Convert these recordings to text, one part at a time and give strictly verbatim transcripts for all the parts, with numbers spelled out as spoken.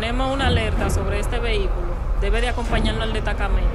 Tenemos una alerta sobre este vehículo. Debe de acompañarnos al destacamento.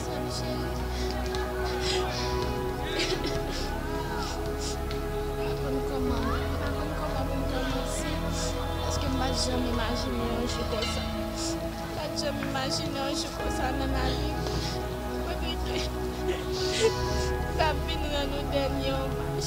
Sè m cheri. M pa konn kòman, m pa konn kòman pou m kòmanse, paske m pa t janm imajine yon jou konsa. M pa t janm imajine yon jou konsa nan lavi m. Kote ke sa ap vin rann ou dènye omaj.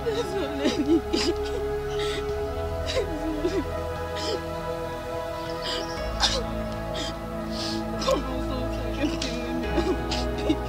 Dezole, Niki. Dezole. Kòman sa w fè ke m te renmen w anpil?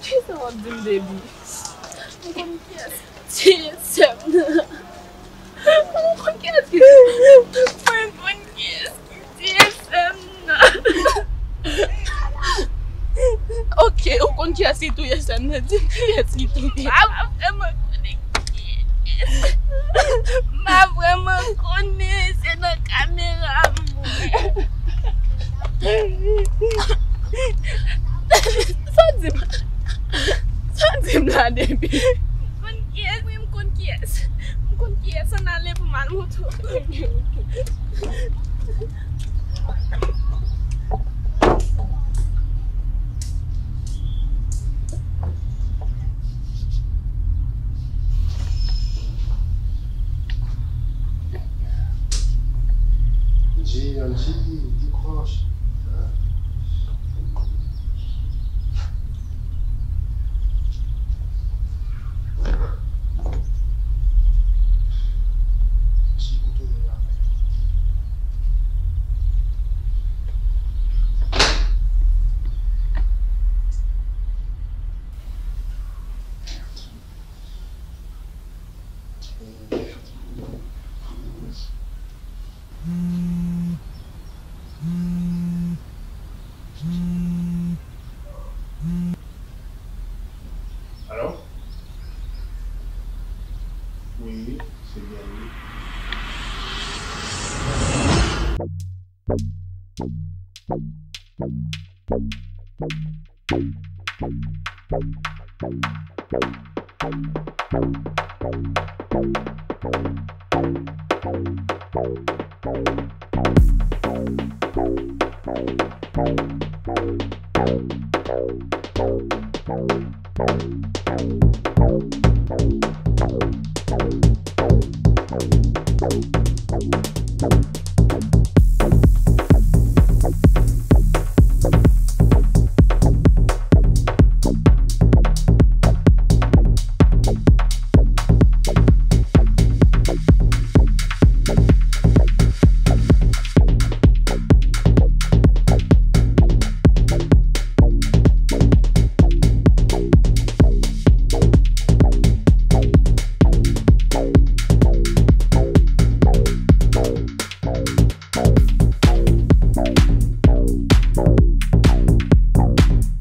Kisa w ap di m, Debbie? Ou konn kiyès ki tiye sè m nan? Ou konn kiyès ki tiye? Mwen konn kiyès ki tiye sè m nan. Ok, ou konn kiyès ki touye sè m nan? Di m kiyès ki touye. M pa vrèman konnen kiyès. M pa vrèman konnen, se nan kamera m wè. Sa w di m? Sa w di m la, Debbie? M konn kiyès, wi, m konn kiyès. M konn kiyès, ann ale pou m al montre w. Angie, Angie, décroche. Angie, kote w ye la? Alo? Wi, se byen li.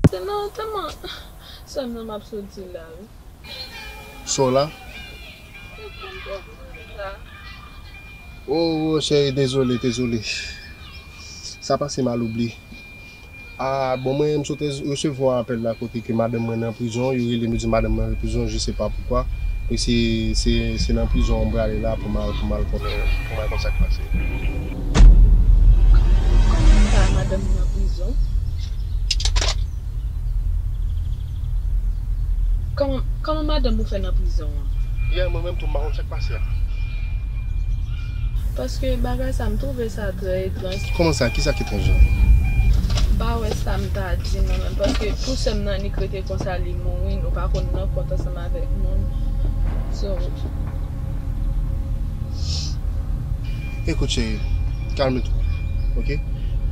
Se nan tèlman sè m nan m ap soti la, wi. Sa w la? Oh, oh, cheri, dezole, dezole. Sa pase mal oubli. Ah, bon, mwen, m sot resevwa apèl la kote ke madanm mwen nan prizon, yo rele m, yo di madanm mwen nan prizon, je sais pas pourquoi. E se, se, se nan prizon m prale la pou m al, pou m al konn, pou m al konn sa k pase. Kòman sa, madanm ou nan prizon? Kòman, kòman madanm ou fè nan prizon an? Yè, mwen menm tou, m pa konn sa k pase a. Paske bagay sa, m twouve sa trè etranj. Kòman sa? Kisa k etranj la? M pa wè sa m ta di non menm, paske pou sè m nan annik rete konsa, li mouri, nou pa konn nan kont ansanm avèk moun. So, Ekout, cheri, kalme twa, oke?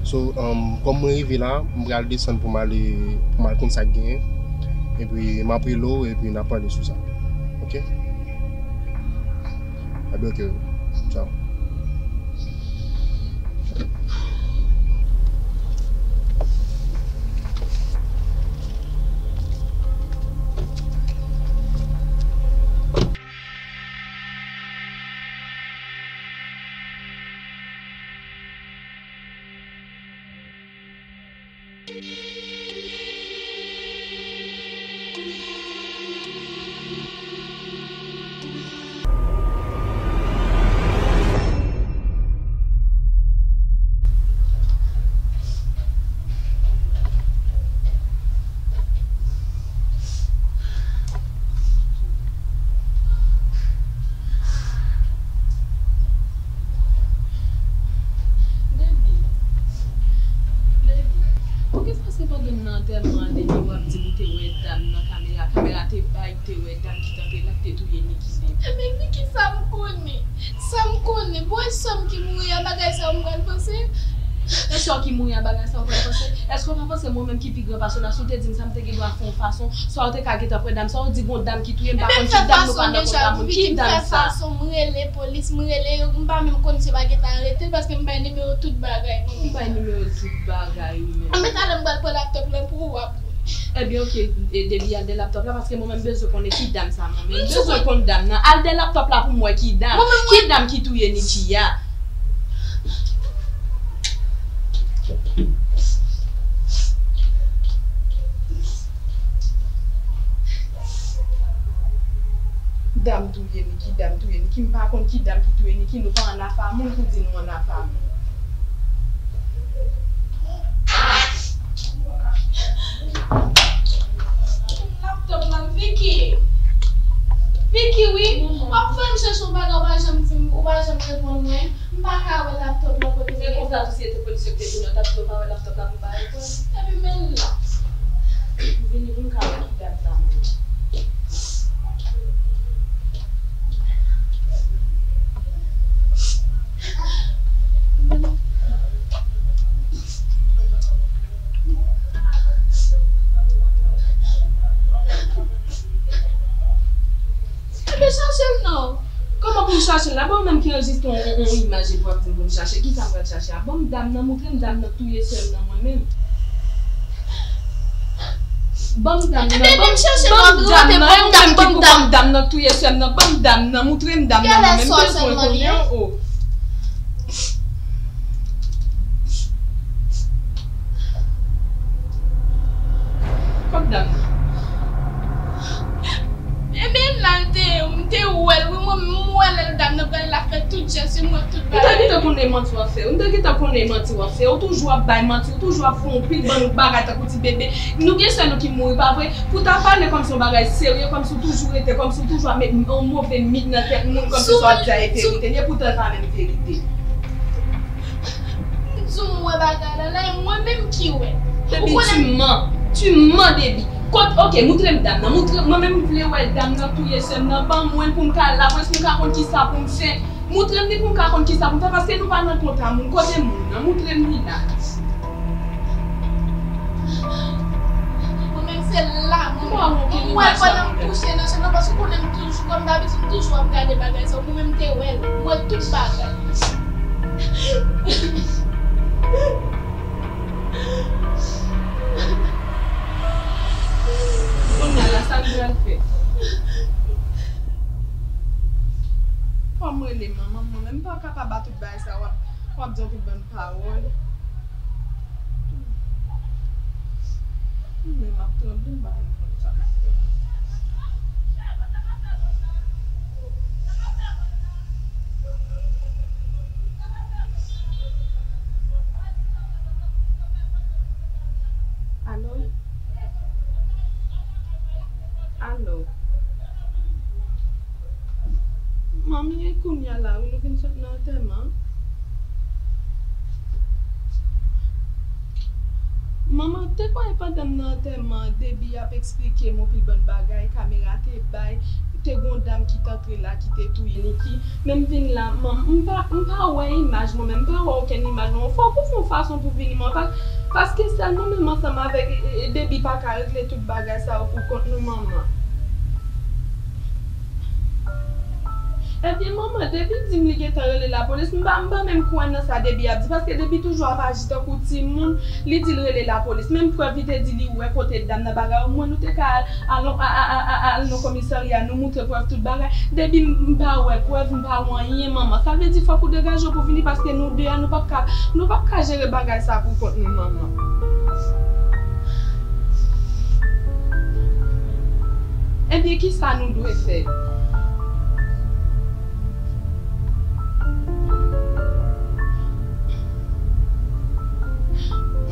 So, um, kòm mwen rive la, m pral desann pou m ale, pou m al konn sa k genyen. Epi, m ap rele w, epi n ap pale sou sa, oke? Ebyen, oke, tchaw. Debi, Debi, poukisa se pandan m nan antèman an, Debi, w ap di m ou te wè dam nan kamera, kamera te bay, te wè dam ki tante la, ki te touye Niki, Debi? Ebyen, Niki, sa m konnen. Sa m konnen, bon, e sè m ki mouri a, bagay sa yo m pral panse? E sè w ki mouri a, bagay sa yo w pral panse? Èske w pa panse mwen menm ki pi gran pase w la, si w te di m sa, m te gen dwa fè yon fason, swa w te ka gentan pran dam sa, w di gon dam ki touye, m pa konn ki dam, nou pa nan kont moun, ki dam sa? Ebyen, m fè fason, m fè fason, m rele polis, m rele yo, m pa menm konn si yo pa gentan arete l, paske m bay nimewo tout bagay mwen menm. Ou bay nimewo tout bagay ou menm. Anben, talè m pral pran laptòp lan pou ou, w ap wè. Ebyen, oke, e, Debi, al dèyè laptòp la, paske mwen menm bezwen konnen ki dam sa, mwen menm bezwen konn dam nan. Al dèyè laptòp la pou m wè ki dam. Ki dam ki touye Niki a? Dam touye Niki, dam touye Niki. M pa konn ki dam ki touye Niki. Nou pa ann afa moun pou di nou ann afa moun. Laptòp la, Vicky. Vicky, wi. W ap fè m chèche yon bagay, ou pa janm di m, ou pa janm reponn mwen. M pa ka wè laptòp la kote l ye. Se konsa tou, si se te polis yo ki te vini, yo t ap di w pa wè laptòp la pou w pa reponn. Epi men l la. M vini pou m ka wè ki dam sa mwen. Ebyen, chache l non. Kòman pou m chache l la? Bon, ou menm ki anrejistre yon, yon, yon imaj epi w ap di m pou m chache. Kisa m pral chache a? Ban m dam nan, montre m dam nan k touye sè m nan mwen menm. Ban m dam nan, ban m dam nan, e ou menm ki pou ban m dam nan k touye sè m nan. Ban m dam nan, montre m dam nan mwen menm, m bezwen konnen, o. Kot dam nan? Ebyen, la l te ye, m te wè l, wi, mwen, m wè lè dam nan pral la fè tout jès, m wè tout bagay. M te gentan konnen manti w ap fè, wi, m te gentan konnen manti w ap fè, ou toujou ap bay manti, ou toujou ap fè yon pil bann bagay tankou ti bebe. Nou gen sè nou ki mouri, pa vre? Pou ta pale kòmsi yon bagay serye, kòmsi w toujou rete, kòmsi w toujou ap met yon move mit nan tèt moun, kòmsi sa w ap di a e verite li ye, poutan l pa menm verite. M di w m wè bagay la, la e mwen menm ki wè. Depi tu mens, tu mens, Depi. Kot, oke, montre m dam nan, montre m, mwen menm m vle wè dam nan touye sè m nan, ban mwen pou m ka la, pou m ka konn kisa pou m fè. Montre m li pou m ka konn kisa pou m fè, paske nou pa nan kont a moun. Kote moun nan? Montre m li la. Mwen menm se la, mwen menm. M wè l pandan m kouche nan chanm nan, paske ou konnen m toujou, kòm dabitid, m toujou ap gade bagay sa yo. Mwen menm m te wè l, m wè tout bagay. Kounye a la, sa m pral fè? Fò m rele manman m, mwen menm m pa kapab a tout bagay sa, w ap, w ap di yon tout bann pawòl. Mwen menm m ap tranble, m pa konn konn sa m ap fè. Alo? Alo? Manmi, e kounye a la, wi, nou vin sot nan antèman. Manman, te kwè pandan m nan antèman, Debi ap eksplike m yon pil bann bagay, kamera te bay, te gon dam ki t antre la, ki te touye Niki. Men m vin la, manman, m pa, m pa wè imaj mwen menm, m pa wè okenn imaj mwen. Fòk ou fè yon fason pou vini, manman. Pa, paske sèl nou menm ansanm avèk, e, e, e, Debi pa ka regle tout bagay sa yo pou kont nou, manman. Ebyen, manman, Debi di m li gentan rele lapolis, m pa, m pa menm kwè nan sa Debi ap di, paske Debi toujou ap aji tankou timoun, li di l rele lapolis. Menm prèv li te di li wè kote dam nan bagay, omwen nou te ka al, al, al, al, al, al nan komisarya, nou moutre prèv tout bagay. Debi m, m pa wè prèv, m pa wè anyen, manman. Sa vle di fòk ou degaje w pou vini, paske nou de a, nou p ap ka, nou p ap ka jere bagay sa pou kont nou, manman. Ebyen, kisa nou dwe fè?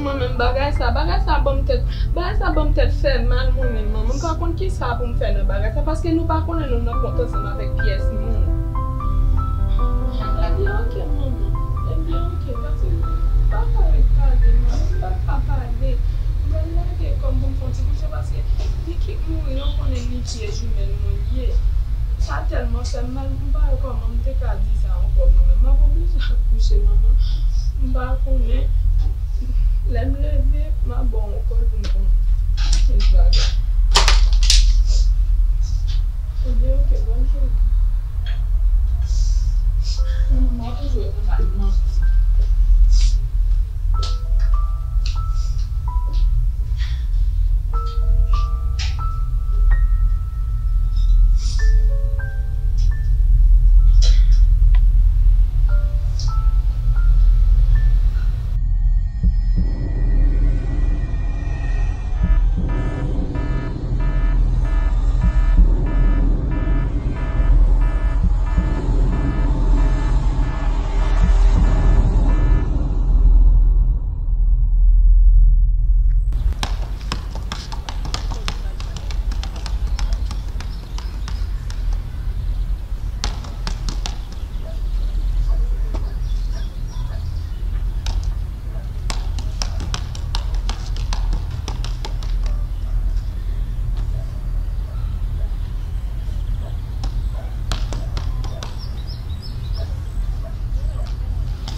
Mwen menm, bagay sa, bagay sa ban m tèt, bagay sa ban m tèt fè mal mwen menm, manman. M pa konn kisa pou m fè nan bagay sa, paske nou pa konnen nou nan kont ansanm avèk pyès moun. Ebyen, oke, manman. Ebyen, oke, pase, pa ka ret pale, manman. M pa ka pale. M pral lage kò m pou m fè yon ti kouche, paske Niki k mouri, non, konnen Niki e jimèl mwen li ye. Sa tèlman fè m mal, m pa wè kòman m te ka di sa ankò mwen menm. M ap oblije al kouche, manman. M pa konnen. Lè m leve, m a ba w yon kòl pou m konn plis bagay. Ebyen, oke, bòn jounen. Manman, m ap toujou ret anba nan manti.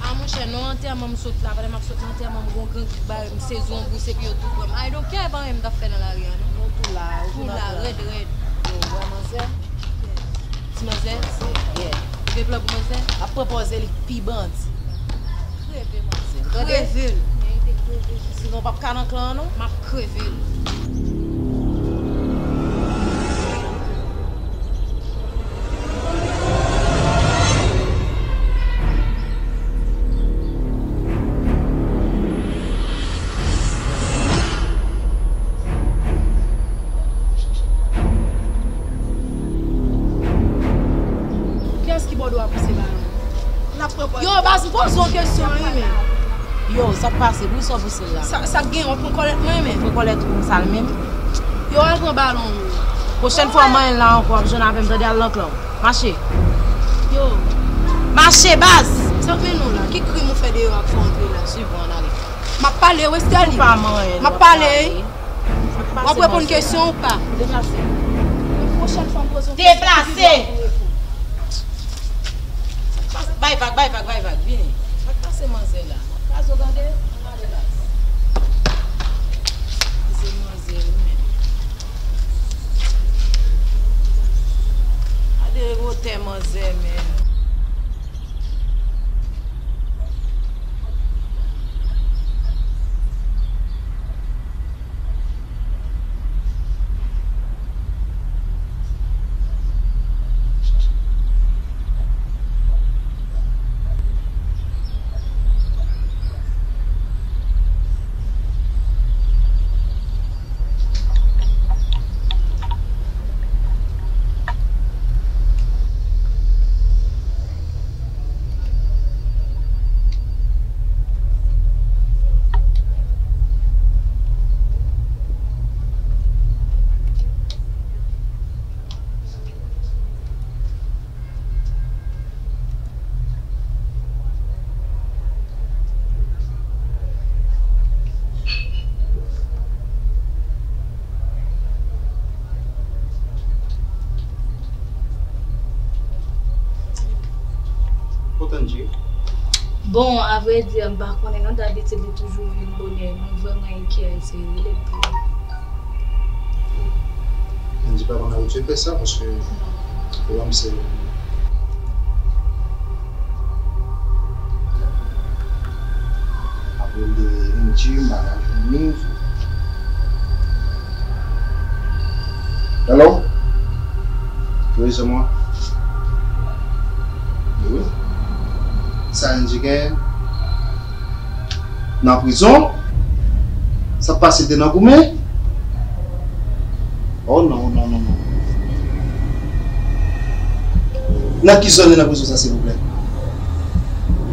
A monchè, non, antèman m sot la, pandan m ap sot nan antèman m, gon gang ki bare m, sezi yon bous epi yo tou pran m. I don't care, pa anyen m t ap fè nan lari a, non. Nou tou la, ou tou la, rèd, rèd. Yo, wè manzè? Ti manzè? Yeah. Ou gen plan pou manzè? Ap pran pòz li pi bandi. Kreve manzè. Tande? Kreve l. Merite kreve. Sinon, w p ap ka nan klan an, non. M ap kreve l. Kiyès ki bò dwat pouse balon? Yo, baz, m poze w kesyon, wi, men. Yo, sa k pase? Poukisa w pouse l la? Sa, sa k gen? W ap pran kòlèt mwen, men. Pran kòlèt ou konsa l menm? Yo, al pran balon, wi. Pwochèn fwa w manyen l la ankò, w ap jwenn avè m, tande, al nan klan w. Mache. Yo. Mache, baz! Sa k mennen w la? Ki krim ou fè deyò a k fè w antre la? Swiv mwen, ann ale. M ap pale, wi, Estherline. Ou pa manyen l, w ap pale. M ap pale. W ap reponn kesyon ou pa? Deplase. Pwochèn fwa m poze yon kesyon, ki pi byen pou reponn. Bay vag, bay vag, bay vag, vini. Sa k pase manzè la? Kraze w tande? Ann ale la. Kraze manzè wi menm. Gade wotè manzè menm. Bon, a vrè di, m pa konnen non, dabitid li toujou vin bonè. Mwen vrèman enkyete, rele m tou. Andy pa konn abitye fè sa, paske pwoblèm se ap rele Andy, m pa ka jwenn li. Hello? Wi, se mwen. Wi. Sa Andy gen? Nan prizon? Sa pase te nan goumen? Oh non, non, non, non. Nan ki zòn li nan prizon sa, silvouplè?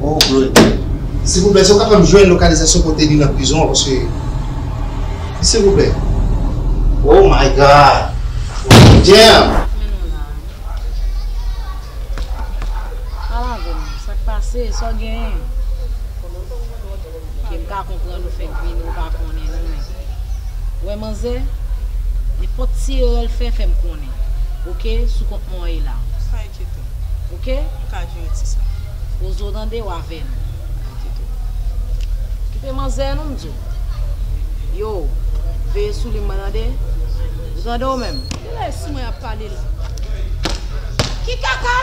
Oh, glory. Silvouplè, si w ka fè m jwenn lokalizasyon kote li nan prizon an, paske, silvouplè. Oh my God. Damn. Pale avè m, sa k pase, sa w genyen? Ke m ka konprann ou fèk vini, ou pa konnen nou menm. Wè manzè, nenpòt ti erè l fè, fè m konnen. Oke, sou kont mwen w ye la. Pa enkyete w. Oke? M ka jere ti sa. Poze w tande, w avè nou. Pa enkyete w. Kite manzè non m di w. Yo, veye sou li mwen tande. Ou tande w menm? Kilè sou mwen ap pale la? Ki kaka?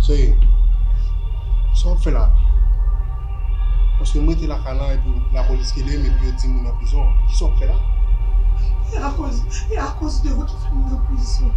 Cheri, sa w ap fè la? Paske m rete lakay lan epi lapolis rele m epi yo di m ou nan prizon. Kisa w ap fè la? E akoz, e akoz de ou ki fè m nan prizon.